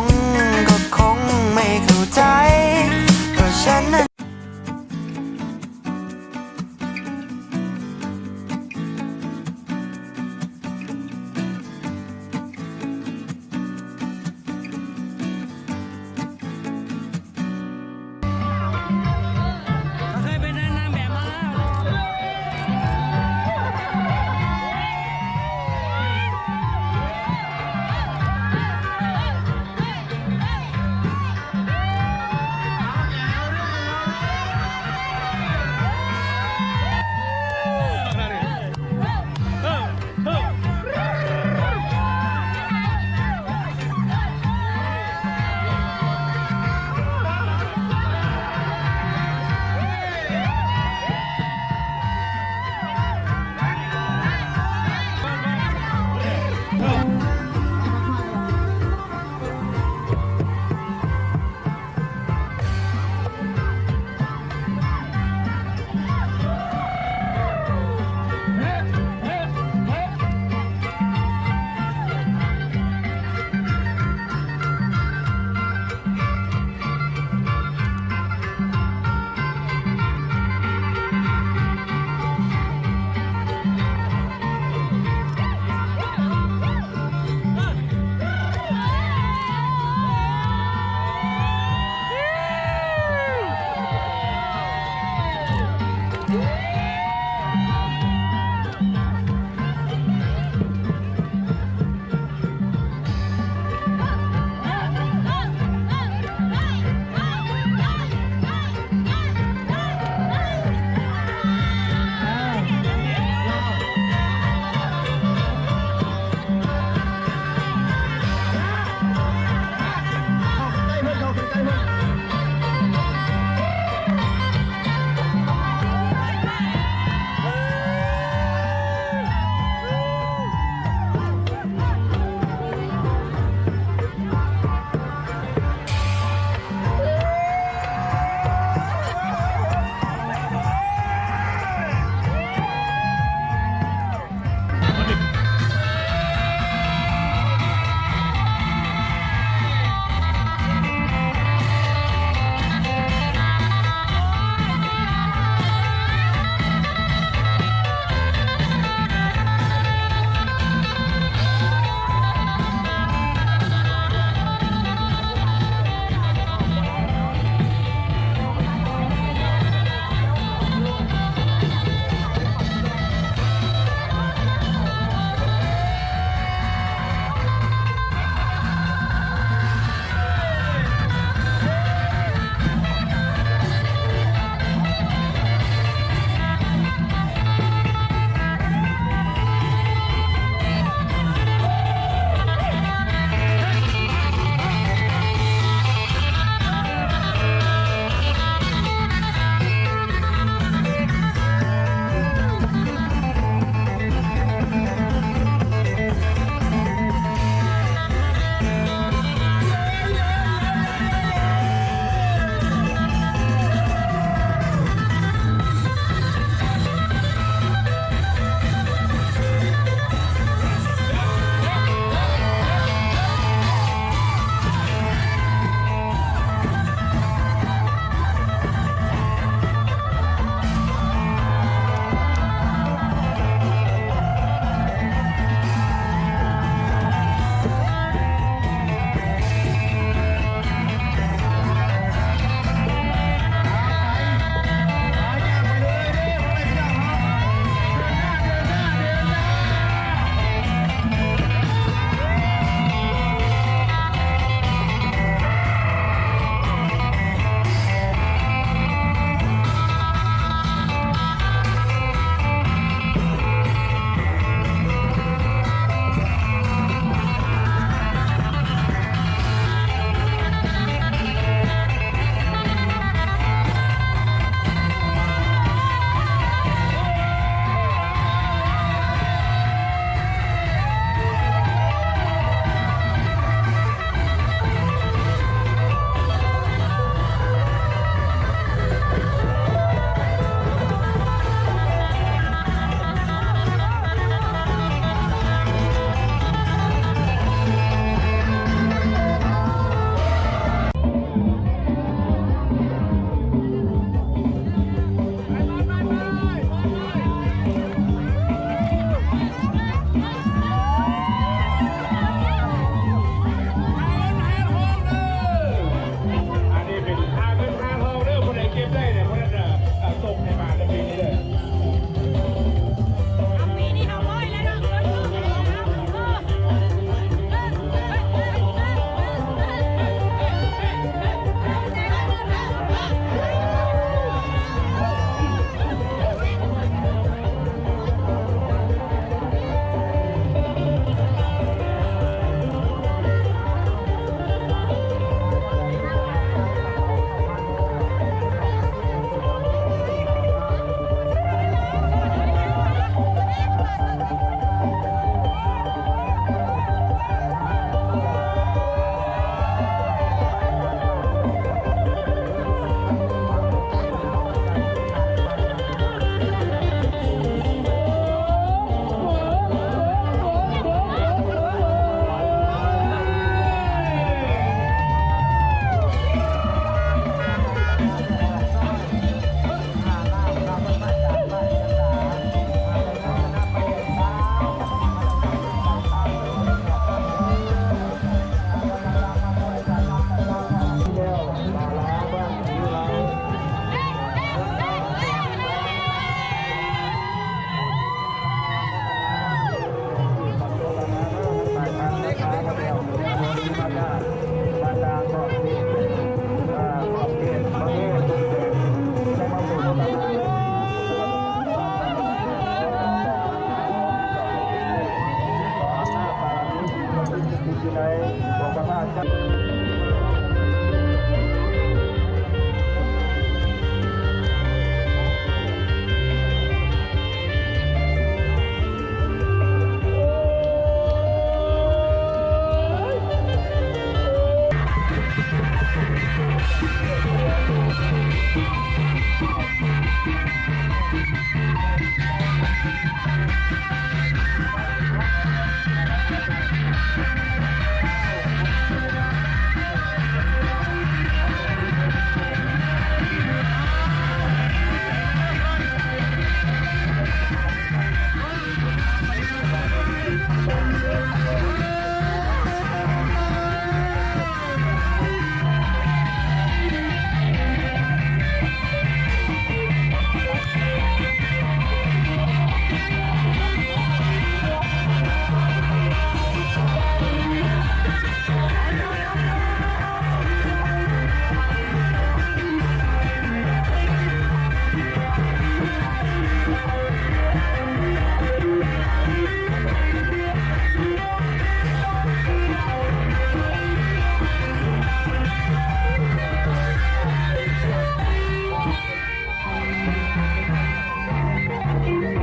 งก็คงไม่เข้าใจ เพราะฉันนั้น เคยเป็นนางแบบมาแล้ว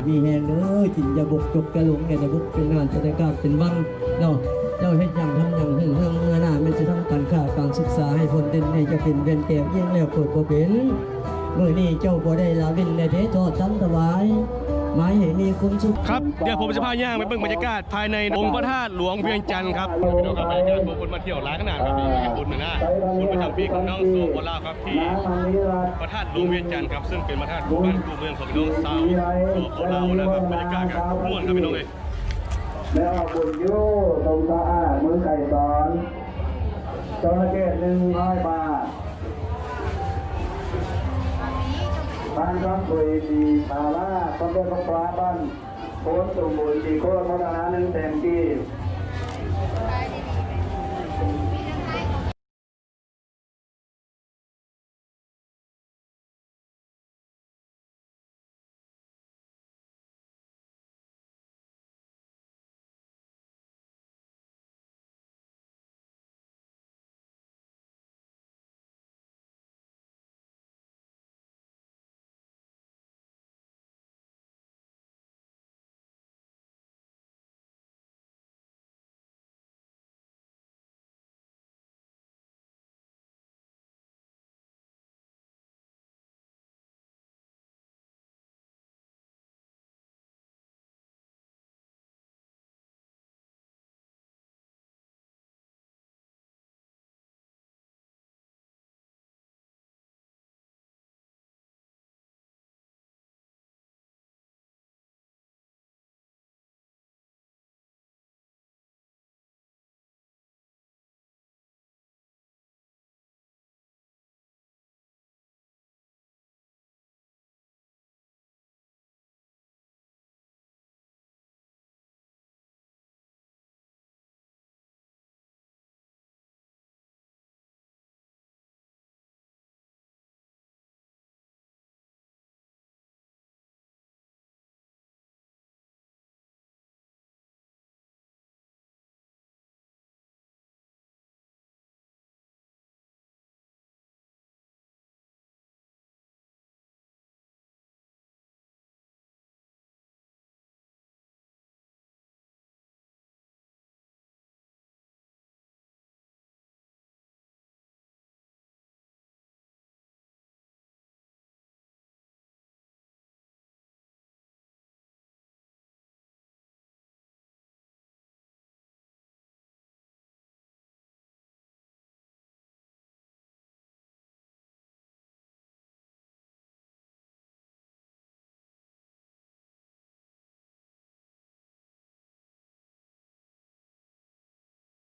ມີແຮງເດີ ກິນຢາບົກຈົກກະຫຼົງ ແກ່ນະບົກ ເປັນງານ ເປັນອາກາດ ເປັນວັນເນາະ. ເຈົ້າເຮັດຫຍັງທຳຫຍັງ ເຮືອນເຮືອງເມືອໜ້າ ແມ່ນຊິທຳການຄ້າການສຶກສາ ໃຫ້ພົ້ນເດັ່ນ ໃຫ້ຈະເປັນແວ່ນແກ້ວ ແລ້ວເກີດບໍ່ເປັນ. ມື້ນີ້ເຈົ້າບໍ່ໄດ້ລາວິນແດ່ເດ້ ທອດຕຳຖວາຍ ໝາຍໃຫ້ມີຄວາມສຸກ. ຄັບ ດຽວຜົມຈະພາຍ່າງໄປເບິ່ງບັນຍາກາດພາຍໃນອົງພະທາດຫຼວງວຽງຈັນຄັບ. ພີ່ນ້ອງຄັບ ບັນຍາກາດຜູ້ຄົນມາທ່ຽວຫຼາຍຂະໜາດຄັບ ນີ້ມີບຸນນະ ບຸນປະຈຳປີຂອງທາງ ສປປ ລາວຄັບ ທີ່ພະທາດຫຼວງວຽງຈັນຄັບ ເຊິ່ງເປັນພະທາດຄູ່ບ້ານຄູ່ເມືອງຂອງພີ່ນ້ອງຊາວ ສປປ ລາວນະຄັບ. ບັນຍາກາດກະມ່ວນຄັບ ພີ່ນ້ອງເອີຍ. ແລ້ວເອົາບຸນຢູ່ ຕົງສະອາດ ເມືອງໄກສອນ ໂຕລະເກດ ໜຶ່ງຮ້ອຍບາດ. ບ້ານຄຳເຜີຍ ສີສາລາ ຄອນໂດ ຄອບຄົວ ບ້ານໂພນສົມບູນ ສີໂຄດ ໂມທະນາ ໜຶ່ງແສນກີບ.